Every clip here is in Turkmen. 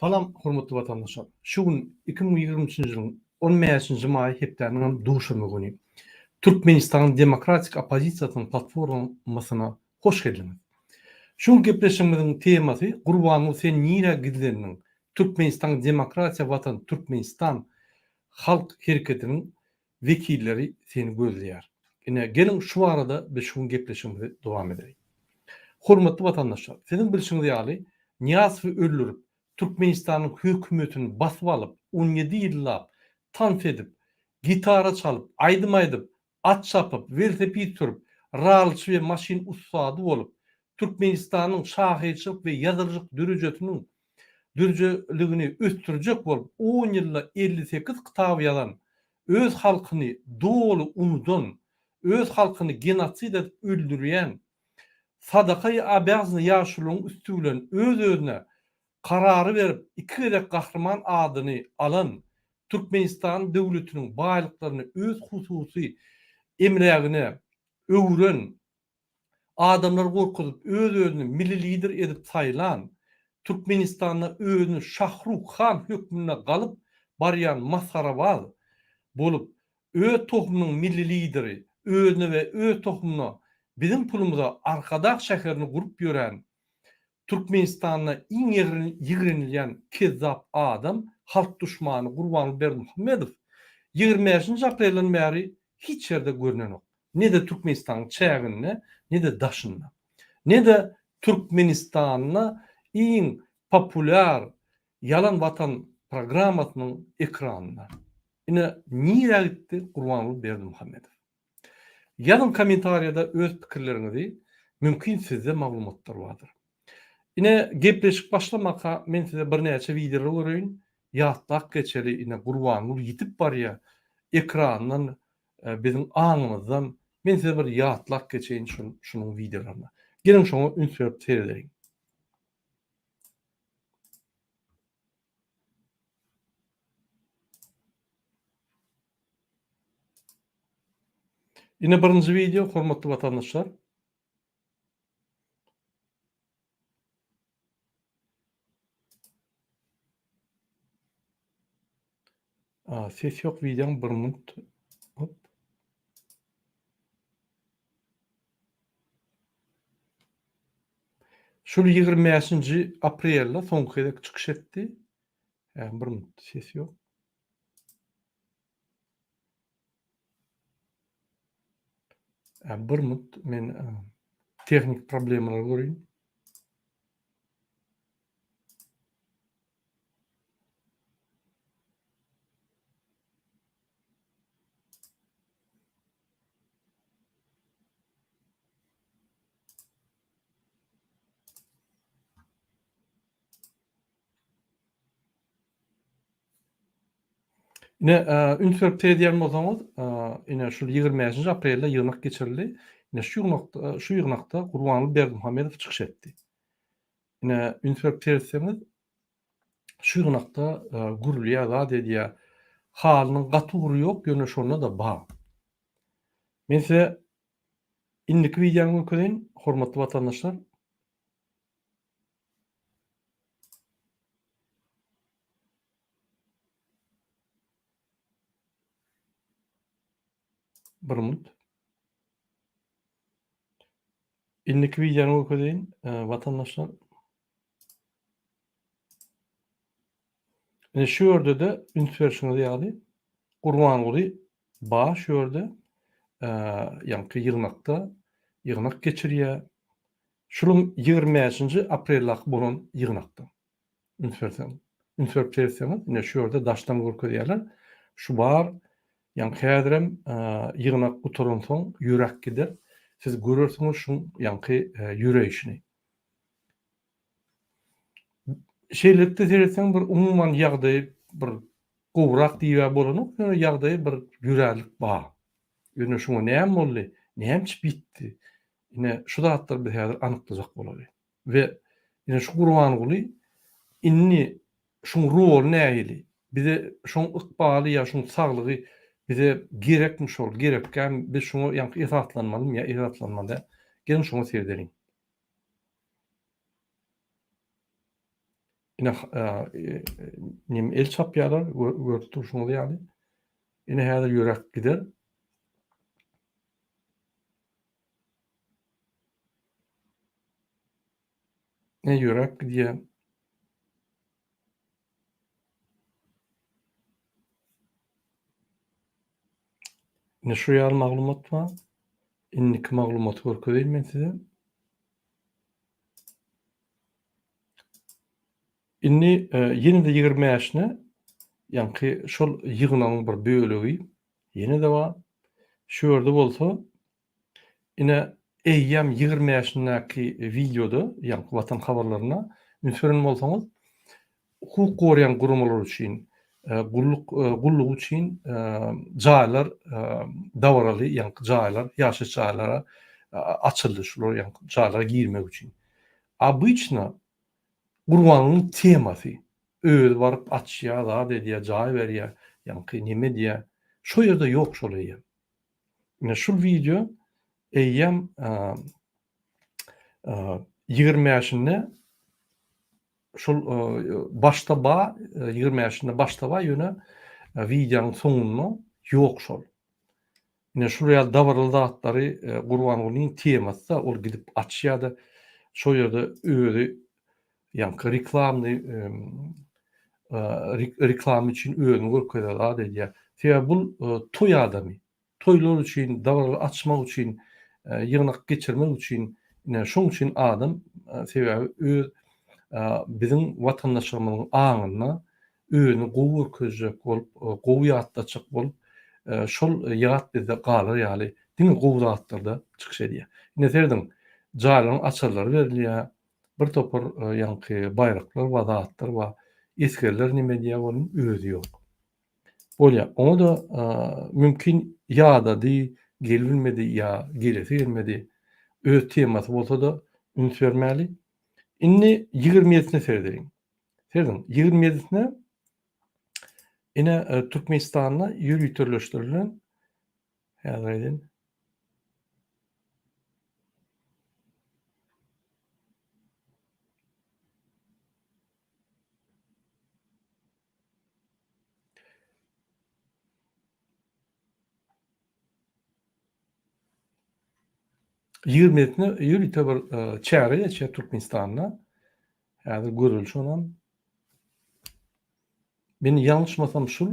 Salam hormatly watandaşlar. Şu gün 2023-nji ýylyň 15-nji maýy hepdäniň hem duşenbe güni. Türkmenistanyň demokratik oppozisiýasynyň platformasyna hoş geldiňiz. Şu gün gepleşigimiziň temasy Gurbanguly sen nirä gizlendiň? Türkmenistanyň demokratiýa watany Türkmenistan halk hereketiniň wekilleri seni gözleýär. Ine, geliň şu barada biz şu gün gepleşigimizi dowam edeliň. Hormatly watandaşlar, siziň bilşiňiz ýaly, Nyýazowy öldürip, Türkmenistanyň hökümetini basyp alyp, on ýedi ýyllap tans edip, gitara çalyp, aýdym aýdyp, at çapyp, welosiped sürüp, ralçy we maşyn ussady bolup, Türkmenistanyň şahyrçylyk we ýazyjylyk derejesiniň dürjeligini ösdürjek bolup on ýylda 58 kitap ýazan, öz halkyny doly unudan, öz halkyny genosid edip öldürýän, sadaka-i obýazny ýaşulyň üsti bilen öz-özüne karary berip iki gezek gahryman adyny alan Türkmenistan döwletiniň baýlyklaryny öz hususy emlägine öwüren Adamlary gorkuzyp öz-özüni milli lider edip saýlan, Türkmenistanda özüni Şahruk han hökmünde galyp barýan masgarabaz bolup öz tohumynyň milli lideri, özüne we öz tohumyna biziň pulumyza Arkadag şäherini gurup ýören Türkmenistanda iň ýigrenilýän kezzap adam, halk duşmany Gurbanguly Berdimuhamedow 25-nji aprelden bäri hiç ýerde görnenok. Ne-de Türkmenistanyň çäginde, ne-de daşynda. Ne-de Türkmenistanda iň populýar Ýalan Watan programmasynyň ekranynda. Ine, nirä gitdi Gurbanguly Berdimuhamedow? Ýazyň kommentariýada öz pikirleriňizi, mümkin sizde maglumatlar bardyr. Ine, gepleşik başlamaka men size birnäçe wideolar göreýin, ýatlap geçeli, ine Gurbanguly ýitip barýar ekrandan biziň aňymyzdan, men size bir ýatlap geçeýin şul şunuň wideolaryny. Geliň şoňa üns berip seredeliň. Ine birinji wideo hormatly watandaşlar. A, ses ýok wideoň bir minut. Hop. Şul 25-nji aprelde soňky gezek çykyş etdi. Hä, bir minut ses ýok. Bir minut men tehnik problemalar göreyim. Ine, üns berip seredýän bolsaňyz, ine şul 25-nji aprelde ýygnak geçirildi. Ine şu ýygnakda, şu ýygnakda Gurbanguly Berdimuhamedow çykyş etdi. Ine, üns berip seretseňiz, şu ýygnakda gürlýär, zat edýär. Halynyň gaty ugry ýok, ýöne şonda-da bar. Men size indiki wideony görkezeýin, hormatly watandaşlar. Bir minut. Indiki wideony görkezeýin, watandaşlar. Ine şu ýerde-de üns berşiňiz ýaly Gurbanguly ba şu ýerde ýaňky ýygnakda ýygnak geçirýär. Şunuň 25-nji apreldaky bolan ýygnakda. Üns berseň, üns berip seretseňiz, ine şu ýerde daşdan görkezýärler. Şu bar, ýaňky häzirem ýygnak gutaransoň ýöräp gider. Siz görersiňiz şuň ýaňky ýöreýşini. Şeýlelikde seretseň bir umuman ýagdaýy bir gowurak diýibä bolanok, ýöne ýagdaýy bir ýörärlik bar. Ýöne şuňa näme boldy, näme üçin ýitdi? Ine şu zatlary biz häzir anyklajak bolaly. We ine şu Gurbanguly indi şuň roly nähili? Bize şoň ykbaly ýa şuň saglygy bize gerekmi şol, gerekkämi? Biz şuňa ýaňky esaslanmalymy ýa esaslanmaly däl? Geliň şoňa seredeliň. Ine neme el çapýarlar görüp durşuňyz ýaly. Ine häzir ýöräp gider. Ine ýöräp gidýär. Ine şu ýaly maglumat bar. Indiki maglumaty görkezeýin men size. Indi ýene-de 25-ne ýaňky şol ýygnagyň bir bölegi ýene-de bar. Şu ýerde bolsa ine eýýäm 25-indäki wideoda, ýaňky Watan habarlarynda üns beren bolsaňyz, hukuk goraýan guramalar üçin, gulluk gullugy üçin jaýlar dabaraly ýaňky jaýlar, ýaşaýyş jaýlary açyldy, şular ýaňky jaýlara girmek üçin. Obyçno Gurbangulyň temasy, özi baryp açýar, zat edýär, jaý berýär, ýaňky neme edýär. Şo ýerde ýok şol eýýäm. Ine şul wideo eýýäm 25-inde şol başda ba, 25-inde başda ba, ýöne wideonyň soňunda ýok şol. Ine şul ýaly dabaraly zatlary Gurbangulyň temasy-da ol gidip açýar-da şol ýerde özi ýaňky reklamny reklama üçin özüni görkezýär, zat edýär. Sebäbi bul toý adamy. Toýlar üçin, dabaraly açmak üçin, ýygnak geçirmek üçin, ine, şoň üçin adam, sebäbi öz biziň watandaşlarymyzyň aňynda özüni gowy görkezjek bolup, gowy ýatlatjak bolup, şol ýat bizde galar ýaly diňe gowy zatlarda çykyş edýär. Ine, serediň, jaýlaryň açarlary berilýär, bir topar ýaňky baýraklar bar, zatlar bar, esgerler neme edýär welin, özi ýok. Bolýar. Oňa-da mümkin ýadady, gelibilmedi ýa gelesi gelmedi. Öz temasy bolsa-da üns bermäli. Indi 27-sine seredeliň. Serediň, 27-sine ine Türkmenistanda ýöriteleşdirilen häzir aýdaýyn. Ýigrimisine ýörite bir çäre geçýär Türkmenistanda. Häzir göreli şonam. Men ýalňyşmasam şul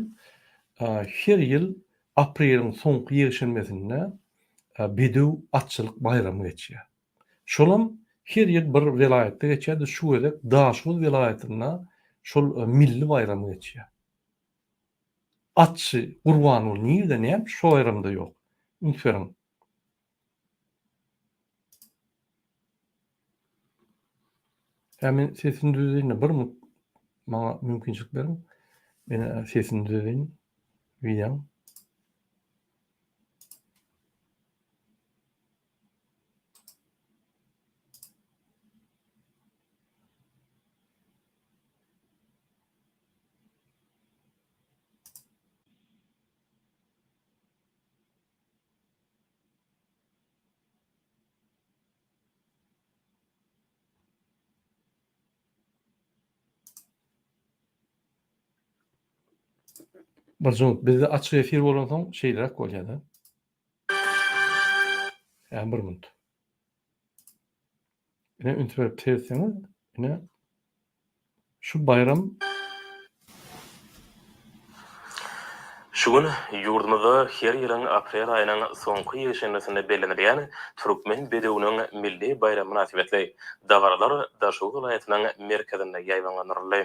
her ýyl apreliň soňky ýekşenbesinde bedew atçylyk baýramy geçýär. Şolam her ýyl bir welaýatda geçýärdi, şu gezek Daşoguz welaýatynda şol milli baýram geçýär. Atçy Gurbanguly nirde näme şu baýramda ýok? Üns beriň. Hä men sesini düzeýin bir minut maňa mümkinçilik beriň. Men sesini düzeýin wideoň. Bir minut, bizde açyk efir bolansoň şeýleräk bolýar-da. Ýa bir minut. Ine üns berip seretseňiz, ine şu baýram Şu gün ýurdumyzda her ýylyň aprel aýynyň soňky ýekşenbesinde bellenilýän Türkmen bedewiniň milli baýramy mynasybetli dabaralar Daşoguz welaýatynyň merkezinde ýaýbaňlandyryldy.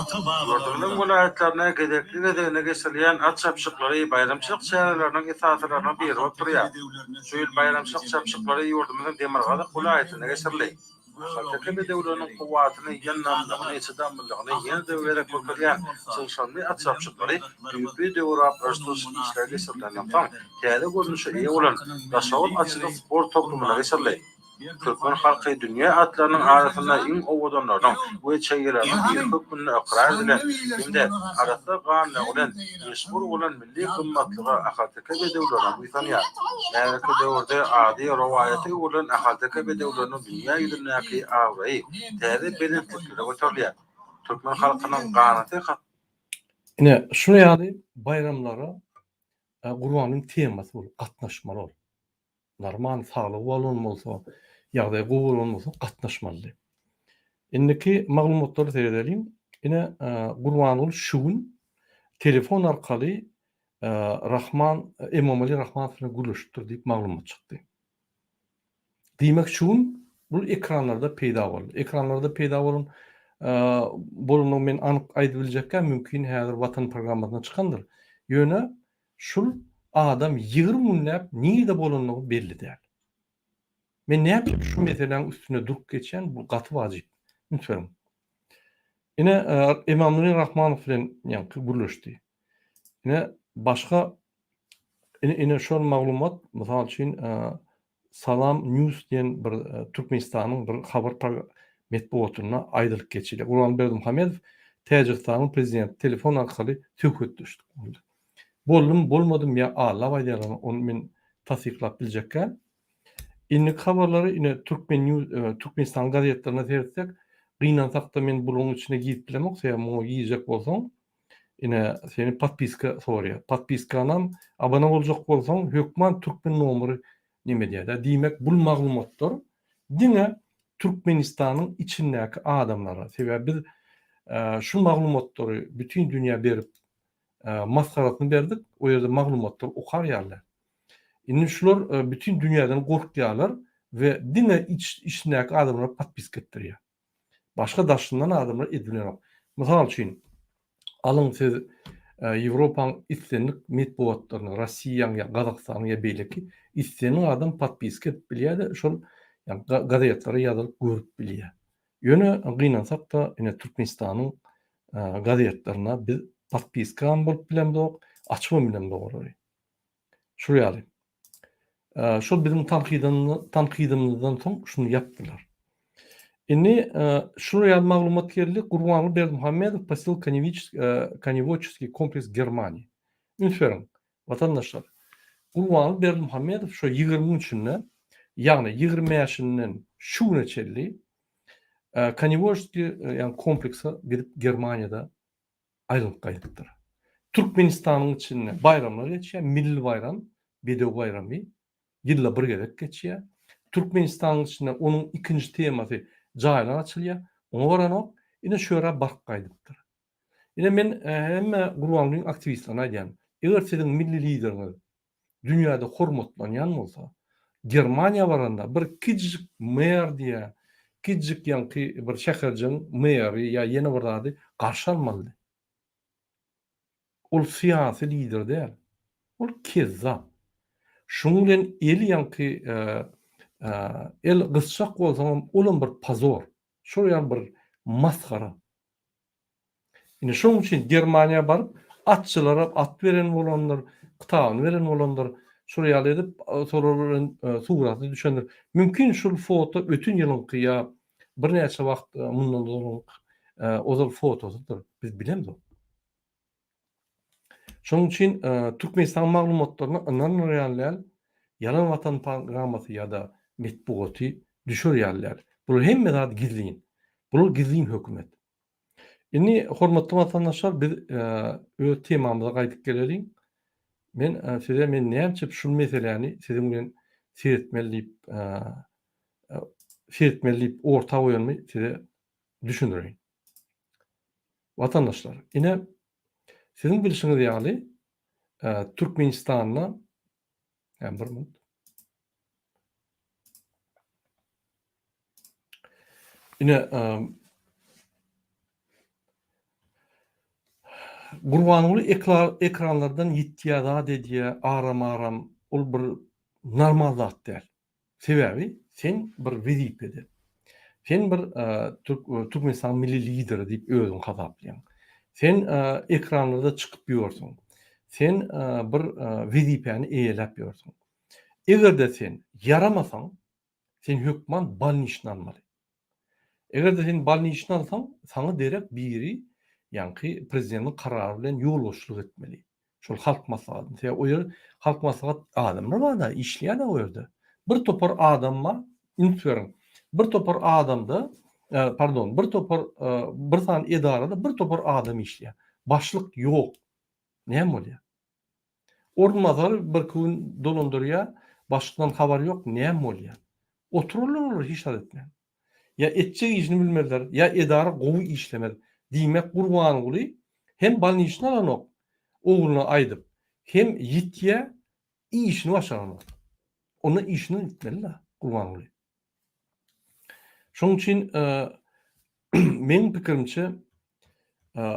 Ýurdumyzyň welaýatlarynda gezekli-gezegine geçirilýän at çapyşyklary baýramçylyk çäreleriniň esasylarynyň biri bolup durýar. Şu ýyl baýramçylyk çapyşyklary ýurdumyzyň demirgazyk welaýatynda geçirildi. Ahalteke bedewleriniň kuwwatyny, ýyndamlygyny, çydamlylygyny ýene-de bir gezek görkezýän çylşyrymly at çapyşyklary düýpli döwrebaplaşdyryş işleri geçirilenden soň, täze görnüşe eýe bolan Daşoguz atçylyk sport toplumynda geçirildi. Türkmen halky dünýä atlarynyň arasynda iň owadanlarynyň we çeýeleriniň biri hökmünde ykrar edilen hem-de arassa ganlygy bilen meşhur bolan milli gymmatlyga ahalteke bedewlerine buýsanýar. Häzirki döwürde ady rowaýata öwrülen ahalteke bedewleriniň dünýä ýüzündäki abraýy täze belentliklere göterilýär. Türkmen halkynyň ganaty Ine, şular ýaly baýramlara Gurbanyň temasy bolup gatnaşmaly ol. Normal saglygy bolan bolsa, ýagdaýy gowy bolan bolsa gatnaşmalydy. Indiki maglumatlara seredeliň. Ine, Gurbanguly şu gün telefon arkaly Rahman Emomali Rahmanow bilen gürleşipdir diýip maglumat çykdy. Diýmek şu gün bul ekranlarda peýda boldy. Ekranlarda peýda bolan bolanyny men anyk aýdyp biljekkä mümkin häzir Watan programmasynda çykandyr. Ýöne şul adam 20 günläp nirde bolanlygy belli däl. Men näme üçin şu meseläň üstünde durup geçýän bu gaty wajyp. Üns beriň. Ine Emomali Rahmanow bilen ýaňky gürleşdi. Ine başga Ine, ine şol maglumat, mysal üçin, Salam News diýen bir Türkmenistanyň bir habar metbugatynda aýdylyp geçilýär. Gurbanguly Berdimuhamedow Täjigistanyň prezidenti telefon arkaly söhbetdeşlik boldy. Boldumy, bolmadymy ýa allap aýdýarlarmy, ony men tassyklap biljek däl. Indiki habarlary ine Türkmen News, Türkmenistanyň gazetlerine seretsek, gynansakda men bularyň içine girip bilemok, sebäbi muňa girjek bolsaň, Ine seni podpiska soraýar. Podpiskanam abone boljak bolsaň hökman türkmen nomery neme edýär-dä. Diýmek bul maglumatlar diňe Türkmenistanyň içindäki adamlara. Sebäbi biz şu maglumatlary bütin dünýä berip masgarasyny berdik. O ýerde maglumatlar okar ýaly. Indi şular bütin dünýäden gorkýarlar we diňe içindäki adamlara podpiska etdirýär. Başga daşyndan adamlar edibilenok. Mysal üçin, alyň siz Ýewropaň islendik metbugatlaryny, Rossiýaň ýa Gazagystanyň ýa beýleki islendik adam podpiska edip bilýär-de, şol gazetlere ýazylyp görüp bilýär. Ýöne gynansak-da, ine Türkmenistanyň gazetlerine biz podpiskam bolup bilemzok, açybam bilemzok olary. Şul ýaly. Şol biziň tankydymyzdan soň şuny ýapdylar. Indi şular ýaly maglumat geldi. Gurbanguly Berdimuhamedow posil Konewoçeskiý kompleks Germaniýa. Üns beriň, watandaşlar. Gurbanguly Berdimuhamedow şo 20 gün içinde, ýagny 25-inden şu güne çenli Konewoçeskiý ýagny komplekse gidip Germaniýada aýlanyp gaýdypdyr. Türkmenistanyň içinde baýramlar geçýär, milli baýram, Bedew baýramy ýylda bir gezek geçýär. Türkmenistanyň içinde onuň ikinji temasy jaýlar açylýar, oňa baranok, ine şu ýere baryp gaýdypdyr. Ine men hemme Gurbangulyň aktiwistlerine aýdýan, eger siziň milli lideriňiz dünýäde hormatlanýan bolsa, Germaniýa baranda bir kiçijik mer diýä, kiçijik ýaňky bir şäherjigiň meri ýa ýene bir zady garşy almalydy. Ol syýasy lider däl. Ol kezzap. Şunuň bilen eli ýaňky el gysjak bolsaňam olam bir pozor. Şol ýaly bir masgara. Indi şonuň üçin Germaniýa baryp, atçylara at beren bolandyr, kitabyny beren bolandyr. Şol ýaly edip, şolar bilen surata düşendir. Mümkin şul foto öten ýylyňky ýa birnäçe wagt mundan ozal fotosydyr. Biz bilemzok. Şonuň üçin Türkmenistanyň maglumatlaryna ynanmar ýaly däl, ýalan watan programmasy ýa-da metbugaty düşer ýaly däl. Bular hemme zat gizlin. Bular gizlin hökümet. Indi hormatly watandaşlar biz öz temamyza gaýdyp geleliň. Men size men näme üçin şul meseläni siziň bilen seretmeli diýip seretmeli diýip orta goýanymy size düşündireýin. Watandaşlar, ine siziň bilşiňiz ýaly Türkmenistanda bir minut. Ine Gurbanguly ekranlardan ýitýär, zat edýär, aram-aram. Ol bir normal zat däl. Sebäbi sen bir wezipede. Sen bir Türkmenistanyň milli lideri diýip özüňi hasaplaýaň. Sen ekranlarda çykyp ýörsüň. Sen bir wezipäni eýeläp ýörsüň. Eger-de sen ýaramasaň, Sen hökman bolniçny almaly. Eger-de sen bolniçny alsaň, saňa derek biri, ýaňky prezidentiň karary bilen ýolbaşçylyk etmeli. Şol Halk Maslahatyny. Sebäbi o ýer Halk Maslahat adamlar bar-da, işleýär-de o ýerde. Bir topar adam bar, üns beriň. Bir topar adamda, pardon, bir topar, bir sany edarada bir topar adam işleýär. Başlyk ýok. Näme bolýar? Orunbasary birki gün dolandyrýar, başlykdan habar ýok, näme bolýar? Oturarlar olar hiç zat etmän. Ýa etjek işini bilmezler, ýa edara gowy işlemez. Diýmek Gurbanguly hem bolniçny alanok, ogluna aýdyp, hem ýitýä, işini başaranok. Onda işinden gitmeli-dä Gurbanguly. Şonuň üçin meň pikirimçe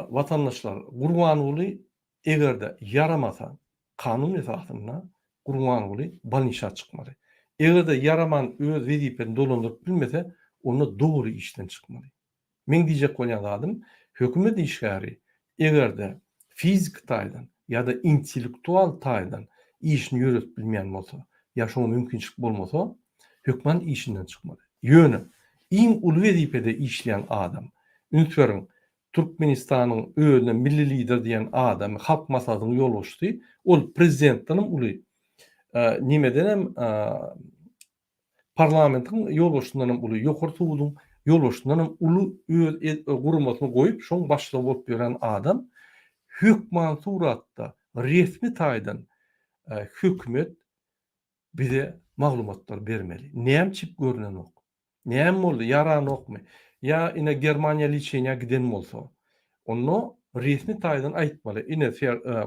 watandaşlar Gurbanguly Eger-de ýaramasa, kanun esasynda Gurbanguly bolnisa çykmaly. Eger-de ýaraman öz wezipesini dolandyryp bilmese, onda dogry işden çykmaly. Meň diýjek bolýan zadym, hökümet işgäri eger-de fiziki taýdan ýa-da intellektual taýdan işini ýöredip bilmeýän bolsa, ýa şoňa mümkinçilik bolmasa, hökman işinden çykmaly. Ýöne iň uly wezipede işleýän adam, üns beriň, Türkmenistanyň özüne milli lider diýen adamy, Halk Maslahatynyň ýolbaşçysy, ol prezidentdenem uly, nimedenem parlamentiň ýolbaşçysyndanam uly, Ýokary suduň ýolbaşçysyndanam uly öz guramasyny goýup, şoň başlygy bolup ýören adam hökman suratda resmi taýdan hökümet bize maglumatlar bermeli. Nämçip görnenok? Näme boldy, ýaranokmy? Ýa ine Germaniýa liçeniýa giden bolsa, onda resmi taýdan aýtmaly, ine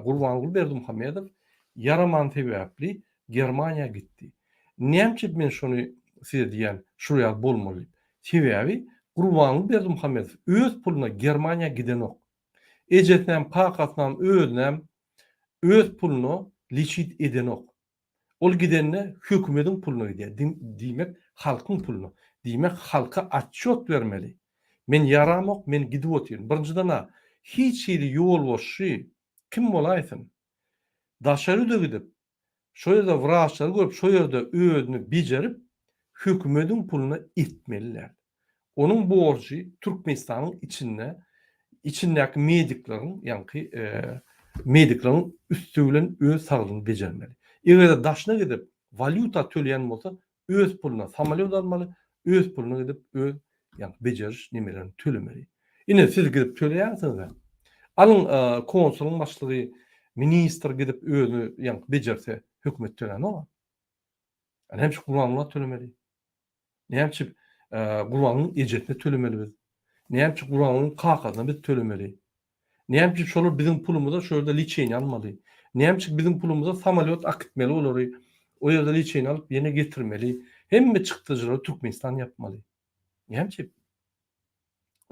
Gurbanguly Berdimuhamedow ýaraman sebäpli Germaniýa gitdi. Näme üçin men şony size diýýän, şul ýaly bolmaly diýip. Sebäbi Gurbanguly Berdimuhamedow öz puluna Germaniýa gidenok. Ejesinem, kakasynam, özünem öz puluna liçit edenok. Ol gidende hökümediň puluna gidýär. Diýmek, halkyň puluna. Diýmek, halka otçýot bermeli. Men ýaramok, men gidip otyryn. Birinjiden-ä, hiç hili ýolbaşçy kim bolaýsyn, daşary ýurda gidip, şo ýerde wraçlary görüp, şo ýerde özüni bejerip, hökümediň puluna etmeli däl. Onuň borjy Türkmenistanyň içinde içindäki medikleriň, ýaňky medikleriň üsti bilen öz saglygyny bejermeli. Eger-de daşyna gidip walýuta töleýän bolsa, öz puluna samolýot almaly, öz puluna gidip öz ýaňky bejeriş nemelerini tölemeli. Ine siz gidip töleýärsiňiz-ä. Alyň konsulyň başlygy, ministr gidip özüni ýaňky bejerse, hökümet tölänok-a. Näme üçin Gurbanguly tölemeli? Näme üçin Gurbangulyň ejesine tölemeli biz? Näme üçin Gurbangulyň kakasyna biz tölemeli? Näme üçin şolar biziň pulumyza şo ýerde liçeniýe almaly? Näme üçin biziň pulumyza samolýot akitmeli olary? O ýerde liçeniýe alyp ýene getirmeli. Hemme çykdajylary Türkmenistan ýapmaly. Näme üçin?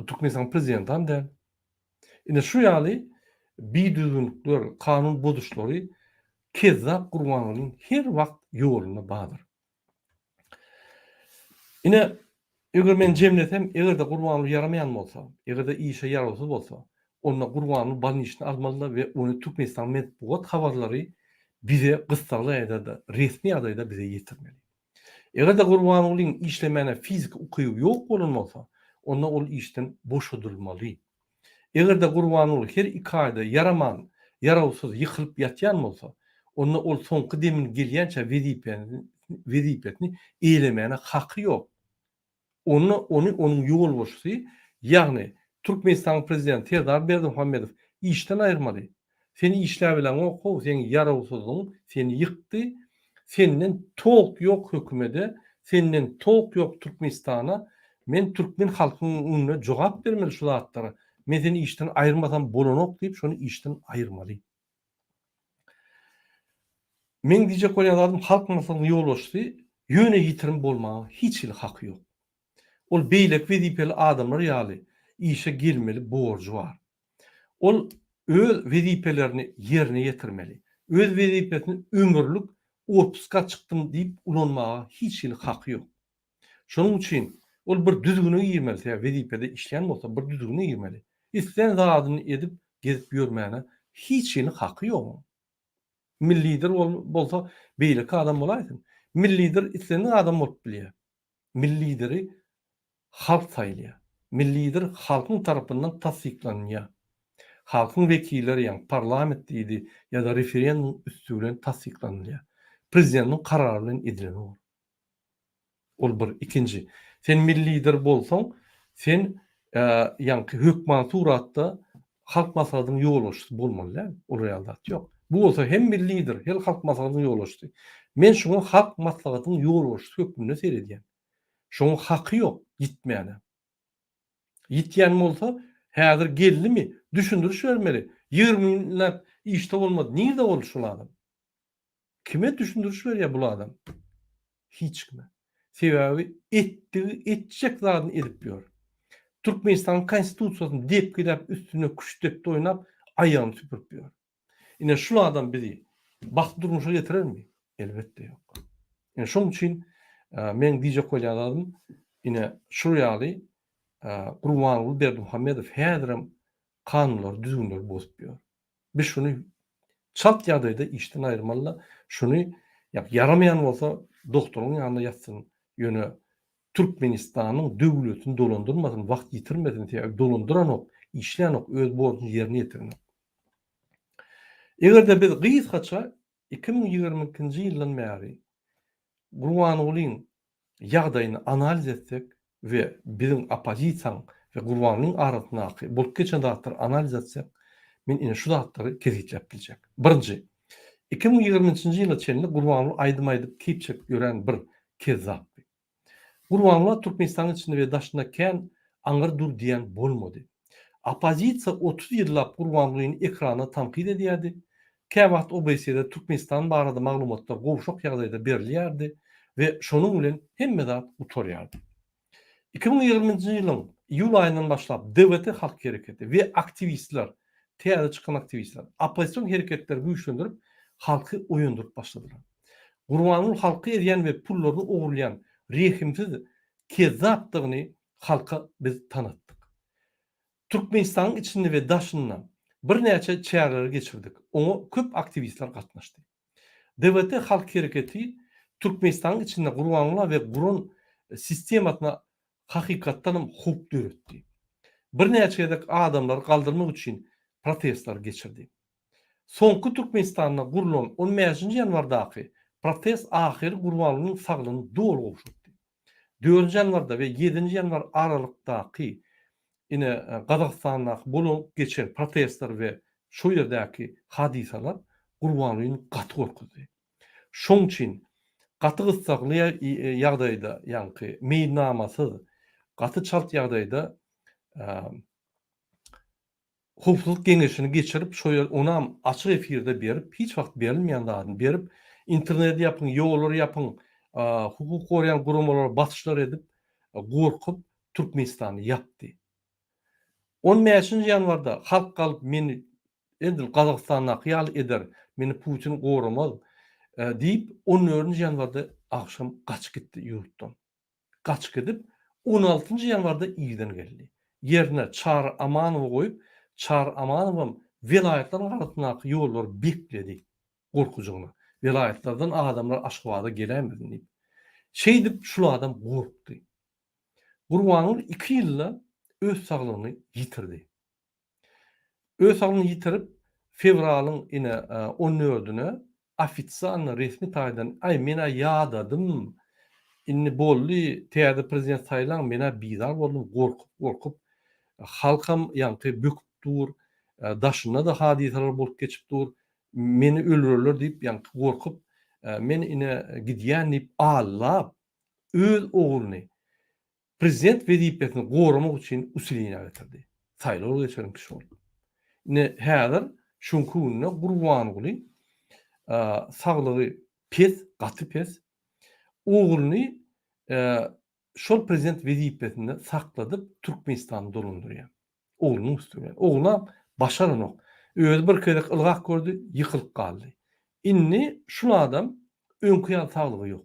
Türkmenistanyň prezidentam däl. Ine şu ýaly bidüzgünlikler, kanun bozuşlary Kezzap Gurbangulyň her wagt ýolunda bardyr. Ine, eger men jemlesem, eger-de Gurbanguly ýaramaýan bolsa, eger-de işe ýarawsyz bolsa, onda Gurbanguly bolniçni almalyda we ony Türkmenistanyň metbugat habarlary bize gyssagly ýagdaýda, resmi ýagdaýda bize ýetirmeli. Eger-de Gurbangulyň işlemäne fiziki ukyby ýok bolan bolsa, onda ol işden boşadylmaly. Eger-de Gurbanguly her iki aýda ýaraman, ýarawsyz ýykylyp ýatýan bolsa, onda ol soňky demini gelýänçä wezipesini eýlemäne haky ýok. Onda ony onuň ýolbaşçysy, ýagny Türkmenistanyň prezidenti Serdar Berdimuhamedow işden aýyrmaly. Sen işläbileňok-how, seň ýarawsyzlygyň seni ýykdy, senden tok ýok hökümede, senden tok ýok Türkmenistana, men türkmen halkynyň öňünde jogap bermeli şu zatlara, men seni işden aýyrmasam bolanok diýip şony işden aýyrmaly. Meň diýjek bolýan zadym Halk Maslahatynyň ýolbaşçysy ýöne ýitirim bolmaga hiç hili haky ýok. Ol beýleki wezipeli adamlar ýaly işe gelmeli borjy bar. Ol öz wezipelerini ýerine ýetirmeli. Öz wezipesini ömürlik otpuska çykdym diýip ulanmaga hiç hili haky ýok. Şonuň üçin ol bir düzgüne girmeli, sebäbi wezipede işleýän bolsa bir düzgüne girmeli. Islän zadyny edip gezip ýörmäne hiç hili haky ýok onuň. Milli lider bolsa beýleki adam bolaýsyn. Milli lider islendik adam bolup bilýär. Milli Lideri halk saýlaýar. Milli Lider halkyň tarapyndan tassyklanylýar. Halkyň wekilleri ýagny parlament diýdi ýa-da referendum üsti bilen tassyklanylýar. Prezidentiň karary bilen edilen ol. Ol bir. Ikinji, sen milli lider bolsaň, sen ýaňky hökman suratda Halk Maslahatynyň ýolbaşçysy bolmaly däl. Olar ýaly zat ýok. Bu bolsa hem milli lider, hel Halk Maslahatynyň ýolbaşçysy. Men şuňa Halk Maslahatynyň ýolbaşçysy hökmünde seredýän. Şoňa haky ýok ýitmäne. Ýitýän bolsa, häzir geldimi, düşündiriş bermeli. 20 günläp işde bolmady. Nirde boldy şol adam? Kime düşündiriş berýär bul adam? Hiç kime. Sebäbi etdigi, etjek zadyny edip ýör. Türkmenistanyň Konstitusiýasyny depgiläp üstünde küştdepdi oýnap aýagyny süpürip ýör. Ine şul adam bizi bagtly durmuşa getirermi? Elbetde ýok. Ine şoň üçin meň diýjek bolýan zadym ine şul ýaly Gurbanguly Berdimuhamedow häzirem kanunlary, düzgünleri bozup ýör. Biz şuny çalt ýagdaýda işden aýyrmalyda, şuny ýaramaýan bolsa doktoryň ýanynda ýatsyn, ýöne Türkmenistanyň döwletini dolandyrmasyn, wagt ýitirmesin, sebäbi dolandyranok, işlänok, öz borjuny ýerine ýetirenok. Eger-de biz gysgaça 2022-nji ýyldan bäri Gurbangulyň ýagdaýyny analiz etsek we biziň oppozisiýaň we Gurbangulyň arasyndaky bolup geçen zatlary analiz etsek, men ine şu zatlary kesgitläp biljek. Birinji, 2023-nji ýyla çenli Gurbanguly aýdym aýdyp keýp çekip ýören bir kezzapdy. Gurbanguly Türkmenistanyň içinde we daşynda kän aňyr dur diýen bolmady. Oppozisiýa 30 ýyllap Gurbangulyny ekranda tankyt edýärdi. Käwagt OBSE-de Türkmenistan barada maglumatlar gowşak ýagdaýda berilýärdi we şonuň bilen hemme zat gutarýardy. 2020-nji ýylyň iýul aýyndan başlap DWT halk hereketi we aktiwistler, täze çykan aktiwistler, oppozision hereketleri güýçlendirip, halky oýandyryp başladylar. Gurbanguly halky ezýän we pullaryny ogurlaýan rehimsiz kezzapdygyny halka biz tanatdyk. Türkmenistanyň içinde we daşynda birnäçe çäreleri geçirdik. Oňa köp aktiwistler gatnaşdy. DWT halk hereketi Türkmenistanyň içinde Gurbanguly we guran sistemasyna hakykatdanam howp döretdi. Birnäçe gezek adamlary galdyrmak üçin protestler geçirdi. Soňky Türkmenistanda gurlan on bäşinji ýanwardaky protest ahyry Gurbangulynyň saglygyny doly gowşatdy. Dördünji ýanwarda we ýedinji ýanwar aralykdaky ine Gazagystandaky bolup geçen protestler we şo ýerdäki hadysalar Gurbangulyny gaty gorkuzdy. Şoň üçin gaty gyssagly ýagdaýda ýaňky meýilnamasyz gaty çalt ýagdaýda Howpsuzlyk geňeşini geçirip, şo ýer onam açyk efirde berip, hiç wagt berilmeýän zadyny berip, interneti ýapyň, ýollary ýapyň, hukuk goraýan guramalara basyşlar edip, gorkup Türkmenistany ýapdy. On bäşinji ýanwarda halk galyp meni edil Gazagystandaky ýaly eder, meni Putin goramaz diýip, on dördünji ýanwarda agşam gaçyp gitdi ýurtdan. gaçyp gidip, on altynjy ýanwarda irden geldi. Ýerine Çary Amanowy goýup, Çary Amanowam welaýatlaryň arasyndaky ýollary bekledi gorkujygyna. Welaýatlardan adamlar Aşgabada geläýmesin diýip. Şeýdip şul adam gorkdy. Gurbanguly iki ýylda öz saglygyny ýitirdi. Öz saglygyny ýitirip, fewralyň ine on dördüne ofisialno resmi taýdan aý men-ä ýadadym, indi boldy, täze prezident saýlaň, men-ä bizar boldum, gorkup-gorkup, halkam ýaňky böküp dur, daşynda-da hadysalar bolup geçip dur, meni öldürerler diýip ýaňky gorkup, men ine gidýän diýip allap, öz ogluny Prezident wezipesini goramak üçin usileniýa getirdi. Saýlaw geçiren kişi boldy. Ine häzir şuňky günde Gurbanguly saglygy pes, gaty pes. Ogluny şol prezident wezipesinde sakladyp Türkmenistany dolandyrýar. Oglunyň üsti bilen. Oglunam başaranok. Özi bir gezek ylgap gördi, ýykylyp galdy. Indi şul adam öňki ýaly saglygy ýok.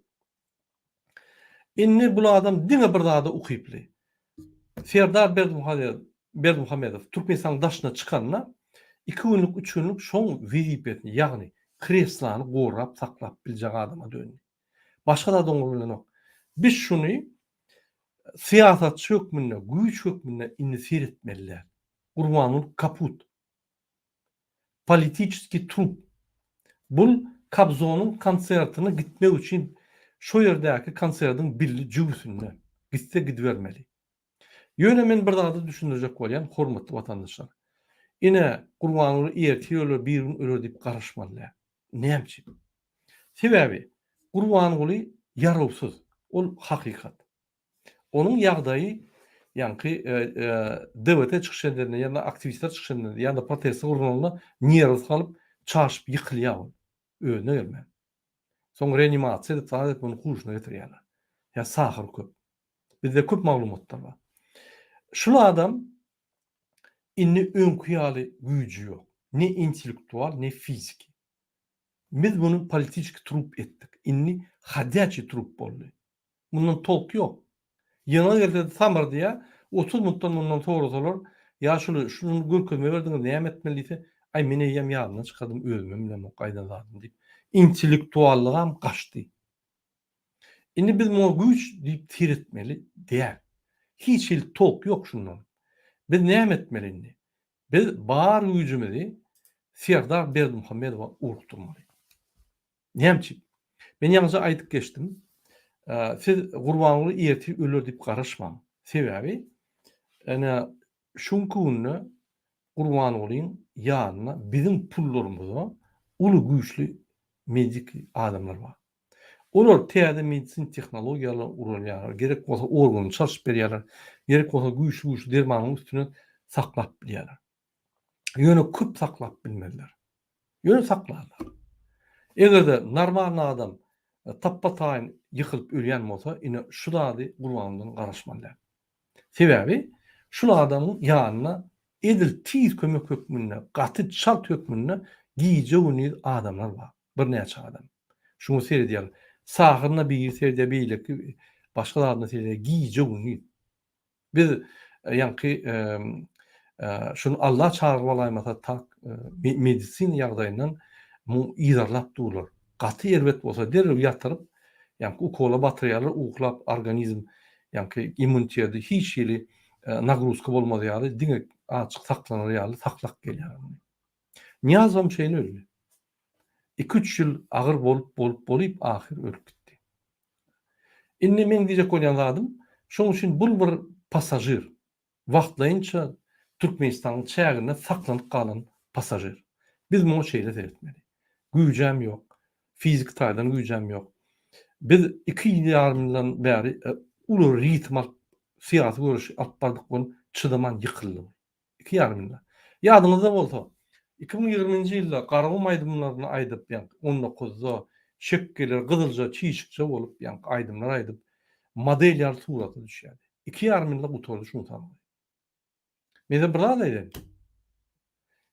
Indi bul adam diňe bir zada ukyply. Serdar Berdimuhamedow Türkmenistanyň daşyna çykanda iki günlük, üç günlük şoň wezipesini, ýagny kreslany gorap saklap biljek adama döndi. Başga zat oňa bilenok. Biz şuny. syýasatçy hökmünde, güýç hökmünde indi seretmeli däl. Gurbanguly kaput. Politiçeskiý trup. Bul Kobzonyň konsertine gitmek üçin şo ýerdäki konsertiň billi jübüsinde. Gitse gidibermeli. Ýöne men bir zady düşündirjek bolýan, hormatly watandaşlar. Ine, Gurbanguly ertir öler, bir gün öler diýip garaşmaly däl. Näme üçin? Sebäbi Gurbanguly ýarawsyz. Ol hakykat. Onuň ýagdaýy ýaňky DWT çykyş edende ýa-da aktiwistler çykyş edende ýa-da protestler gurnalanda nerwsy galyp, çaşyp ýykylýar ol. Özüne gelmän. Soň reanimasiýa edip, zat edip ony huşuna getirýärler. Ýa sahyr köp. Bizde köp maglumatlar bar. Şul adam indi öňki ýaly güýji ýok. Ne intellektual, ne fiziki. Biz muny politiçki trup etdik. Indi hodýaçiý trup boldy. Mundan tolk ýok. Ýygnag gelse-de samyrdýar, 30 minutdan mundan sorasalar, ýaşuly, şuny görkezme berdiňiz, näme etmeli diýse, aý men eýýäm ýadymdan çykardym, özümem bilemok aýdan zadymy diýip, intellektuallygam gaçdy. Indi biz muňa güýç diýip seretmeli däl. Hiç hili tolk ýok şundan. Biz näme etmeli indi? Biz bar güýjümizi Serdar Berdimuhamedowa ugrukdyrmaly. Näme üçin? Men ýaňyja aýdyp geçdim. Siz Gurbanguly ertir öler diýip garaşmaň. Sebäbi ene şuňky günde Gurbangulyň ýanynda biziň pullarymyza uly güýçli medik adamlar bar. Olar täze medisina tehnologiýalary ulanýarlar, gerek bolsa organyny çalşyp berýärler, gerek bolsa güýçli-güýçli dermanyň üstüne saklap bilýärler. Ýöne köp saklap bilmezler. Ýöne saklarlar. Eger-de normalny adam tapba-taýyn ýykylyp ölýän bolsa, ine şu zady Gurbangulydan garaşmaly däl. Sebäbi şul adamyň ýanynda edil tiz kömek hökmünde, gaty çalt hökmünde gije-gündiz adamlar bar. Birnäçe adam. Şuňa seredýärler. Sahyryna biri seredýär, beýleki başga zadyna seredýär. Gije-gündiz. Biz ýaňky şuny Alla çagyryp alaýmasa tak medisina ýagdaýyndan muň yzarlap durlar. Gaty erbet bolsa derrew ýatyryp, ýaňky ukola batyrýarlar, uklap organizm ýaňky immuniteti hiç hili nagruzka bolmaz ýaly diňe azjyk saklanar ýaly saklap gelýärler muny. Nyýazowam şeýle öldi. Iki-üç ýyl agyr bolup bolup bolyp ahyr ölüp gitdi. Indi meň diýjek bolýan zadym, şoň üçin bul bir passažir. Wagtlaýynça Türkmenistanyň çäginde saklanyp galan passažir. Biz muňa şeýle seretmeli. Güýjem ýok. Fiziki taýdan güýjem ýok. Biz iki ýyl ýarym ýyldan bäri uly ritm alyp, syýasy göreşi alyp bardyk, ol çydaman ýykyldy. Iki ýarym ýylda. Ýadyňyzda bolsa, 2020-nji ýylda Garagum aýdymlaryny aýdyp, ýaňky on dokuzda şekgeler gyzylja çişikje bolup, ýaňky aýdymlar aýdyp, model ýaly surata düşýärdi. Iki ýarym ýylda gutardy şuň saglygy. Men size bir zat aýdaýyn.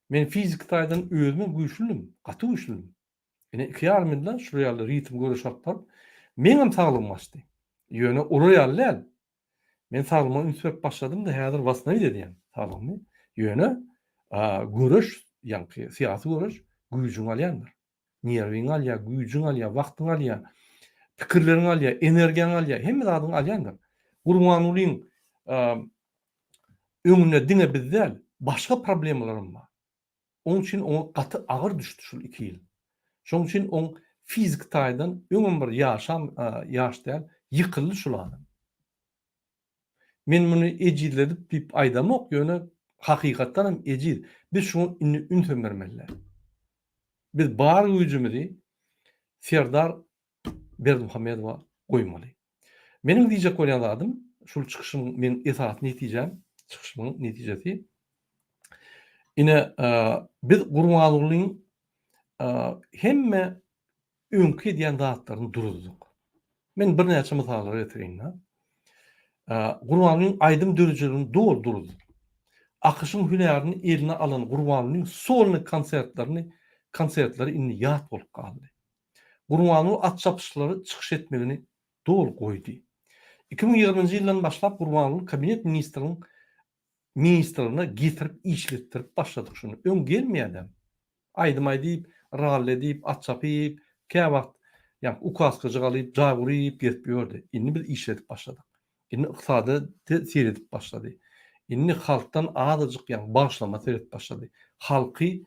Men fiziki taýdan özümem güýçlüdim, gaty güýçlüdim. Ine iki ýarym ýylda şular ýaly ritm göreş alyp baryp, meňem saglygym gaçdy. Ýöne olar ýaly däl. Men saglygyma üns berip başladym-da, häzir wasnawit edýän saglygymy. Ýöne göreş, ýaňky syýasy göreş güýjüňi alýandyr. Nerwiňi alýar, güýjüňi alýar, wagtyňy alýar, pikirleriňi alýar, energiýaňy alýar, hemme zadyňy alýandyr. Gurbangulyň öňünde diňe biz däl, başga problemalaram bar. Oň üçin oňa gaty agyr düşdi şul iki ýyl. Şoň üçin oň fiziki taýdan öňem bir ýaşam ýaş däl, ýykyldy şul adam. Men muny ejizledip diýip aýdamok, ýöne hakykatdan hem ejiz. Biz şuňa indi ünsem bermeli däl. Biz bar güýjümizi Serdar Berdimuhamedowa goýmaly. Meniň diýjek bolýan zadym, şul çykyşymyň meň esasy netijäm, çykyşymyň netijesi, ine, biz Gurbangulyň hemme öňki edýän zatlaryny duruzdyk. Men birnäçe mysallar getireýin-de. Gurbangulyň aýdym döredijiligini doly duruzdyk. AKŞ-yň hünärini eline alan Gurbangulyň solnyý konsertlerini, konsertleri indi ýat bolup galdy. Gurbanguly at çapyşyklary çykyş etmegini doly goýdy. 2020-nji ýyldan başlap Gurbanguly kabinet ministriniň ministrligine getirip işletdirip başladyk şuny. Öň gelmeýädem. Aýdym aýdyp, ralli edip, at çapyp, käwagt ýaňky ukaskajyk alyp, jaý guryp gezip ýördi. Indi biz işledip başladyk. Indi ykdysady seredip başlady. Indi halkdan azajyk ýaňky bagyşlama seredip başlady. Halky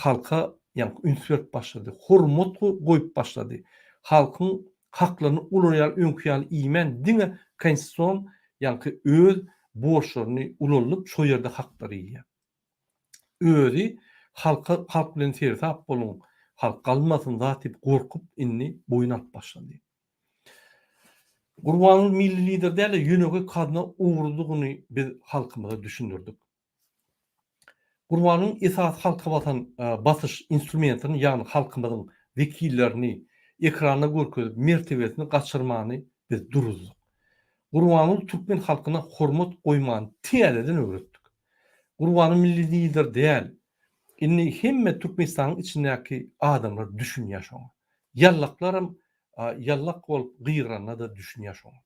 halka ýaňky üns berip başlady. Hormat goýup başlady. Halkyň haklaryny olar ýaly öňki ýaly iýmän diňe konstitusion ýaňky öz borçlaryny ulaldyp şo ýerde haklary iýýär. Özi halka halk bilen seresap boluň, halk galmasyn zat diýip gorkup indi boýun alyp başlady. Gurbanguly milli lider däl-de ýönekeý gazna ogrudygyny biz halkymyza düşündirdik. Gurbangulyň esasy halka basan basyş instrumentini ýagny halkymyzyň wekillerini ekranda görkezip mertebesini gaçyrmany biz duruzdyk. Gurbanguly türkmen halkyna hormat goýmany täzeden öwretdik. Gurbanguly milli lider däl. Indi hemme Türkmenistanyň içindäki adamlar düşünýär şoňa. Ýallaklaram ýallak bolup gygyranda-da düşünýär şoňa.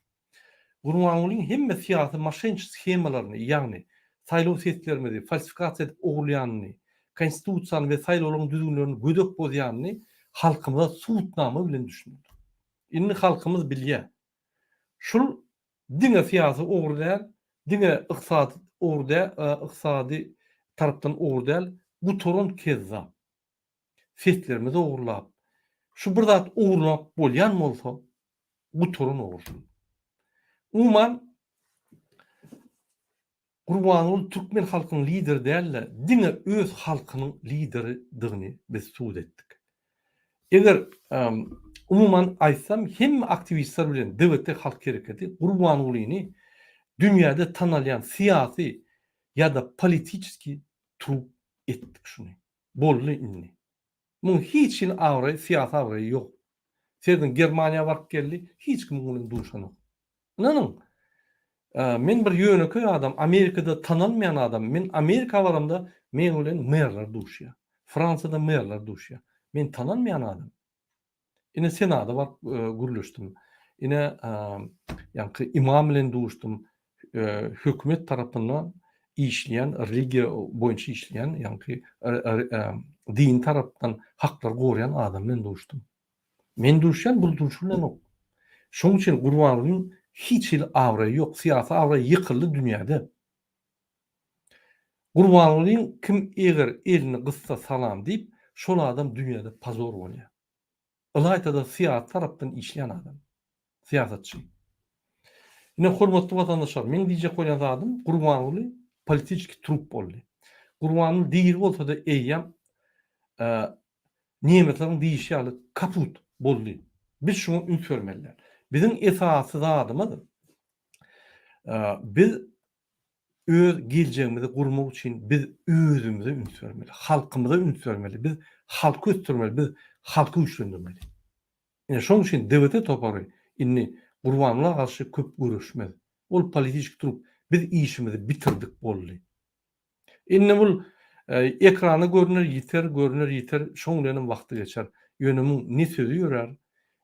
Gurbangulyň hemme syýasy moşençi shemalaryny, ýagny saýlaw seslerimizi falsifikasiýa edip ogurlaýanyny, konstitusiýany we saýlawlaryň düzgünlerini gödek bozýanyny halkymyza subutnama bilen düşündirdik. Indi halkymyz bilýär. Şul diňe syýasy ogry däl, diňe ykdysady ogry däl, ykdysady tarapdan ogry däl, gutaran kezzap. Seslerimizi ogurlap, şu bir zat ogurlap bolýan bolsa, gutaran ogry şul. Umuman, Gurbanguly türkmen halkynyň lideri däl-de, diňe öz halkynyň lideridigini biz subut etdik. Eger, umuman aýtsam, hemme aktiwistler bilen DWT halk hereketi Gurbangulyny dünýäde tanalýan syýasy ýa-da politiçeskiý trup etdik şuny. Boldy indi. Muň hiç hili abraýy, syýasy abraýy ýok. Serediň, Germaniýa baryp geldi, hiç kim muň bilen duşanok. Ynanyň, men bir ýönekeý adam, Amerikada tanalmaýan adam, men Amerika baramda meň bilen merler duşýar. Fransiýada merler duşýar. Men tanalmaýan adam. Ine Senada baryp gürleşdim. Ine ýaňky imam bilen duşdum. Hökümet tarapyndan işleýän, religiýa boýunça işleýän, ýaňky dini tarapdan haklary goraýan adam bilen duşdum. Men duşýan, bul duşulanok. Şonuň üçin Gurbangulyň hiç hili abraýy ýok, syýasy abraýy ýykyldy dünýäde. Gurbangulyň kim eger elini gyssa salam diýip, şol adam dünýäde pozor bolýar. Ylaýta-da syýasy tarapdan işleýän adam. Syýasatçy. Ine hormatly watandaşlar, meň diýjek bolýan zadym Gurbanguly politiçki trup boldy. Gurbanguly diri bolsa-da eýýäm nemesleriň diýişi ýaly kaput boldy. Biz şuňa üns bermeli däl. Biziň esasy zadymyz biz öz geljegimizi gurmak üçin biz özümize üns bermeli, halkymyza üns bermeli, biz halky ösdürmeli, biz halky güýçlendirmeli. Ine şonuň üçin DWT topary indi Gurbanguly garşy köp göreşmez. Ol politiçki trup. Biz işimizi bitirdik boldy. Indi bul ekranda görner ýiter, görner ýiter, şoň bilenem wagty geçer. Ýöne muň ne sözi ýörär,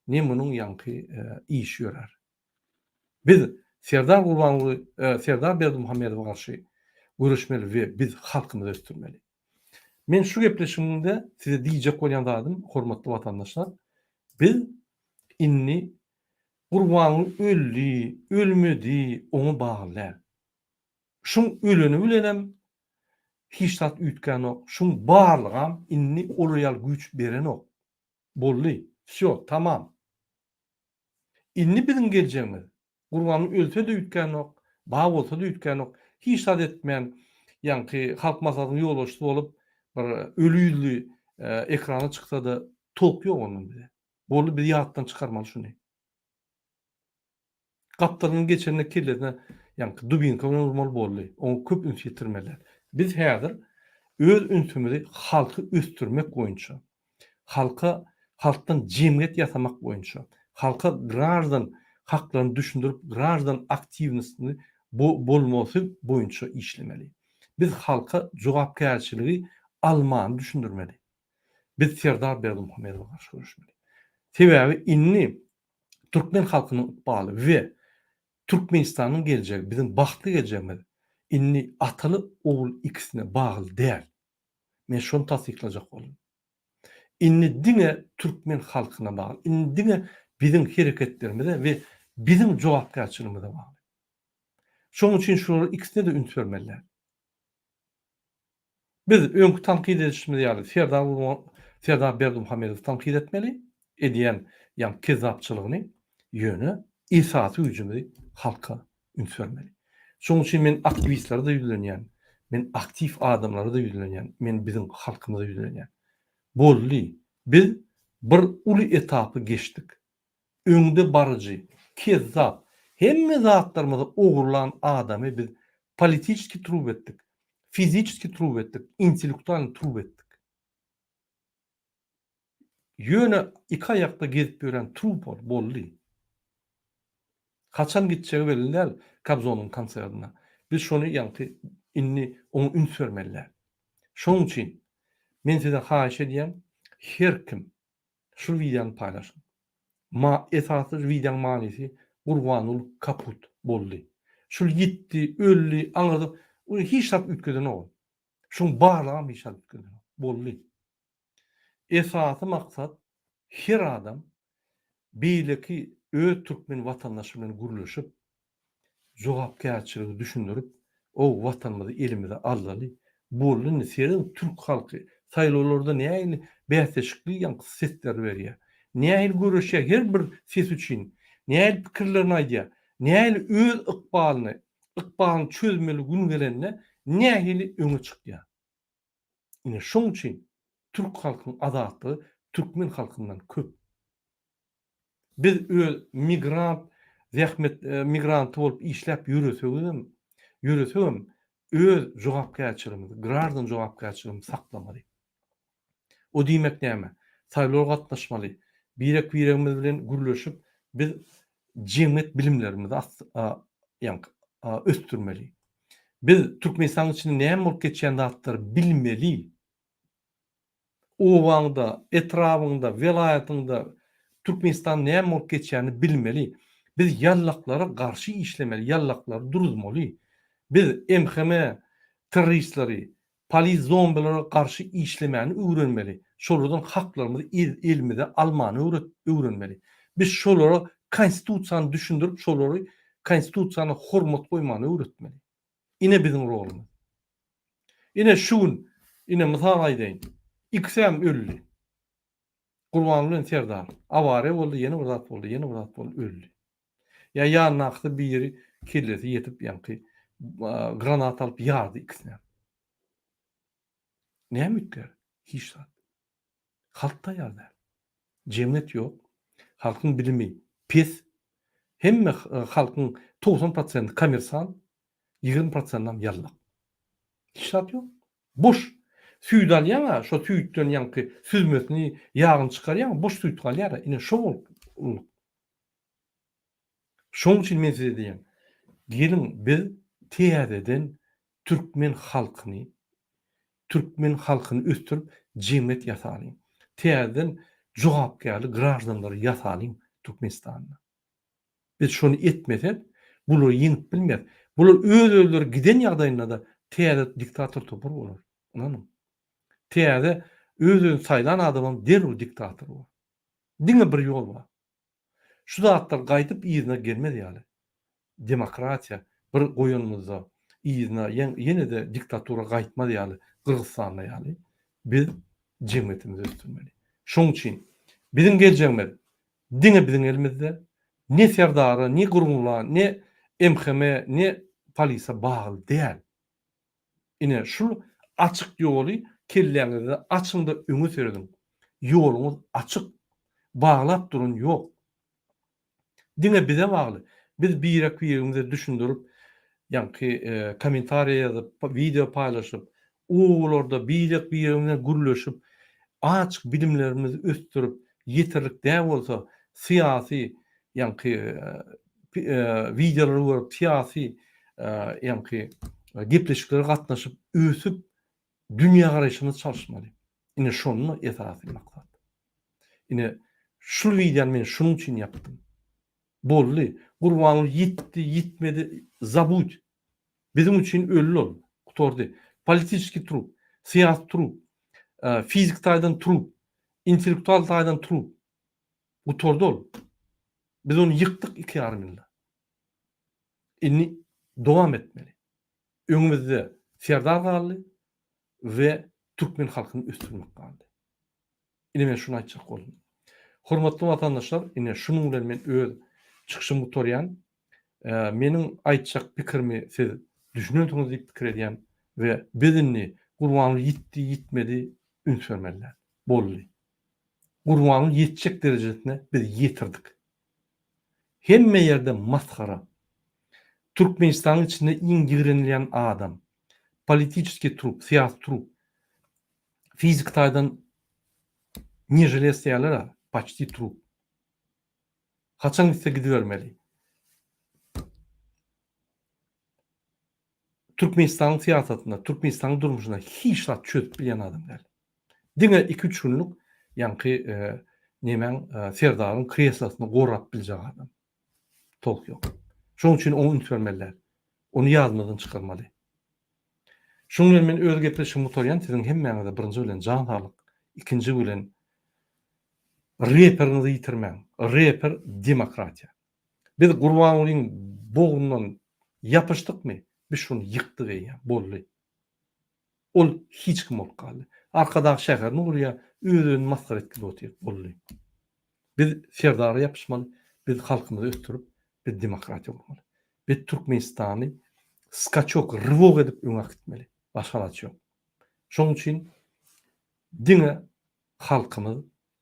ne munuň ýaňky işi ýörär. Biz Serdar Gurbanguly Serdar Berdimuhamedowa garşy göreşmeli we biz halkymyzy ösdürmeli. Men şu gepleşigimde size diýjek bolýan zadym, hormatly watandaşlar, biz indi Gurbanguly öldi, ölmedi, oňa bagly däl. Şuň öleni bilenem hiç zat üýtgänok, şuň barlygam indi olar ýaly güýç berenok. Boldy. Wsýo, tamam. Indi biziň geljegimiz, Gurbanguly ölse-de üýtgänok, bar bolsa-da üýtgänok, hiç zat etmän, ýaňky Halk Maslahatynyň ýolbaşçysy bolup, bir öli ýüzli ekrana çyksa-da tolk ýok ondan bize. Boldy, biz ýatdan çykarmaly şuny. Gapdalyndan geçende kellesine ýaňky dubinka bilen urmaly boldy. Oňa köp üns ýetirmeli däl. Biz häzir öz ünsümizi halky ösdürmek boýunça, halka halkdan jemgyýet ýasamak boýunça, halka graždan haklaryny düşündirip graždan aktiwnostyny bolmasy boýunça işlemeli. Biz halka jogapkärçiligi almany düşündirmeli. Biz Serdar Berdimuhamedowa garşy göreşmeli. Sebäbi indi türkmen halkynyň ykbaly we Türkmenistanyň geljegi, biziň bagtly geljegimiz indi ataly ogul ikisine bagly däl. Men şony tassyklajak boldum. Indi diňe türkmen halkyna bagly. Indi diňe biziň hereketlerimize we biziň jogapkärçiligimize bagly. Şonuň üçin şularyň ikisine-de üns bermeli däl. Biz öňki tankyt edişimiz ýaly Serdar Gurban Serdar Berdimuhamedowy tankyt etmeli, edýän ýaňky kezzapçylygyny, ýöne esasy güýjümizi halka üns bermeli. Şonuň üçin men aktiwistlere-de ýüzlenýän, men aktiw adamlara-da ýüzlenýän, men biziň halkymyza ýüzlenýän. Boldy, biz bir uly etapy geçdik. Öňde baryjy, kezzap, hemme zatlarymyzy ogurlan adamy biz politiçeskiý trup etdik, fiziçeskiý trup etdik, intellektualnyý trup etdik. Ýöne iki aýakda gezip ýören trup ol, boldy. Haçan gitjegi belli däl Kobzonyň konsertine. Biz şony ýaňky indi oňa üns bermeli däl. Şonuň üçin men size haýyş edýän her kim şul wideony paýlaşyň. Ma esasy wideoň manysy Gurbanguly kaput boldy. Şul ýitdi, öldi, aňyrda hiç zat üýtgedenok ol. Şuň barlygam hiç zat üýtgedenok. Boldy. Esasy maksat her adam beýleki öz türkmen watandaşy bilen gürleşip, jogapkärçiligi düşündirip, o watanymyzy elimize aldaly. Boldy indi serediň türk halky saýlawlarda nähili bäsleşikli ýaňky sesleri berýär. Nähili göreşýär her bir ses üçin. Nähili pikirlerini aýdýar. Nähili öz ykbalyny, ykbalyny çözmeli gün gelende nähili öňe çykýar. Ine şoň üçin türk halkyň azatlygy türkmen halkyndan köp. Biz öz migrant zähmet migranty bolup işläp ýöresegizem, ýöresegem öz jogapkärçiligimizi, graždan jogapkärçiligimizi saklamaly. O diýmek näme? Saýlawlara gatnaşmaly. Birek-biregimiz bilen gürleşip biz jemgyýet bilimlerimizi ýaňky ösdürmeli. Biz Türkmenistanyň içinde näme bolup geçýän zatlary bilmeli. Obaňda, etrabyňda, welaýatyňda Türkmenistanda näme bolup geçýänini bilmeli. Biz ýallaklara garşy işlemeli, ýallaklary duruzmaly. Biz MHM terroristleri, Polis zombilere garşy işlemäni öwrenmeli, şolardan haklarymyzy elimize almany öwrenmeli. Biz şolara konstitusiýany düşündirip şolary konstitusiýana hormat goýmany öwretmeli. Ine biziň rolumyz. Ine şu gün ine mysal aýdaýyn. Ikisem öldi. Gurbanguly bilen Serdar. Awariýa boldy, ýene bir zat boldy, ýene bir zat boldy, öldi. Ýa ýanyndakysy biri kellesi ýetip ýaňky granat alyp ýardy ikisinem. Näme üýtgär? Hiç zat. Halk taýýar däl. Jemgyýet ýok. Halkyň bilimi pes. Hemme halkyň 90 prosenti kommersant, 20 prosentinem ýallak. Hiç zat ýok. Boş. Süýt alýaň-a, şo süýtden ýaňky süzmesini, ýagyny çykarýaň, boş süýt galýar-a. Ine şo bolup Şonuň üçin men size diýýän, geliň biz täzeden türkmen halkyny, türkmen halkyny ösdürip jemgyýet ýasalyň. Täzeden jogapkärli graždanlary ýasalyň Türkmenistanda. Biz şony etmesek, bulary ýeňip bilmeris. Bular öz-özleri giden ýagdaýynda-da täze diktator topar bolar. Ynanyň. Täze öz-özüni saýlan adamam derrew diktator bolar. Diňe bir ýol bar. Şu zatlar gaýdyp yzyna gelmez ýaly. Demokratiýa bir goýanymyzda yzyna ýene-de diktatura gaýtmaz ýaly Gyrgyzystanda ýaly biz jemgyýetimizi ösdürmeli. Şoň üçin biziň geljegimiz diňe biziň elimizde ne Serdara, ne Gurgula, ne MHM, ne polise bagly däl. Ine şul açyk ýoly kelläňizde açyňda öňe serediň. Ýoluňyz açyk. Baglap duran ýok. Diňe bize bagly. Biz birek birimize düşündirip, ýaňky kommentariýa ýazyp, wideo paýlaşyp, obalarda birek birimiz bilen gürleşip, açyk bilimlerimizi ösdürip, ýeterlik däl bolsa syýasy ýaňky wideolary görüp, syýasy ýaňky gepleşiklere gatnaşyp, ösüp, dünýägaraýşymyzy çalyşmaly. Ine şonda esasy maksat. Ine şul wideony men şunuň üçin ýapdym. Boldy. Gurbanguly ýitdi, ýitmedi, zabud. Biziň üçin öldi ol. Gutardy. Politiçeskiý trup, syýasy trup, fizik taýdan trup, intellektual taýdan trup. Gutardy ol. Biz ony ýykdyk iki ýarym ýylda. Indi dowam etmeli. Öňümizde Serdar galdy we türkmen halkyny ösdürmek galdy. Ine men şuny aýtjak boldum. Hormatly watandaşlar, ine şunuň bilen men öz çykyşymy gutarýan. Meniň aýtjak pikirimi siz düşünensiňiz diýip pikir edýän we biz indi Gurbanguly ýitdi, ýitmedi üns bermeli däl. Boldy. Gurbanguly ýetjek derejesine biz ýetirdik. Hemme ýerde masgara. Türkmenistanyň içinde iň ýigrenilýän adam. Politiçeskiý trup, syýasy trup. Fiziki taýdan ne želez diýýärler-ä, paçti trup. Haçan gitse gidibermeli. Türkmenistanyň syýasatynda, Türkmenistanyň durmuşynda hiç zat çözüp bilýän adam däl. Diňe iki-üç günlük ýaňky nemäň Serdaryň kreslosyny gorap biljek adam. Tolk ýok. Şonuň üçin oňa üns bermeli däl. Ony ýadymyzdan çykarmaly. Şunuň bilen men öz gepleşigimi gutarýan. Siziň hemmäňize birinji bilen jan saglyk, ikinji bilen reperiňizi ýitirmäň. Reper demokratiýa. Biz Gurbangulyň bognundan ýapyşdykmy, biz şony ýykdyk eýýäm, boldy. Ol hiç kim bolup galdy. Arkadag şäherini gurýar, öz-özüni masgara etgizip otyr, boldy. Biz Serdara ýapyşmaly, biz halkymyzy ösdürip, biz demokratiýa gurmaly. Biz Türkmenistany skaçok, rywok edip öňe äkitmeli. Başga alaç ýok. Şonuň üçin diňe halkymyz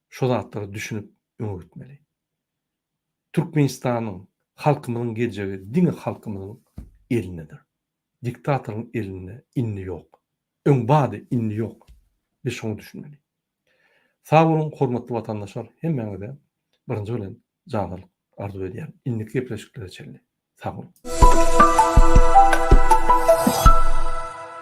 şo zatlara düşünip öňe gitmeli. Türkmenistanyň, halkymyzyň geljegi diňe halkymyzyň elindedir. Diktatoryň elinde indi ýok. Öň bardy, indi ýok. Biz şoňa düşünmeli. Sag boluň hormatly watandaşlar hemmäňize birinji bilen jan saglyk arzuw edýän. Indiki gepleşiklere çenli sag boluň.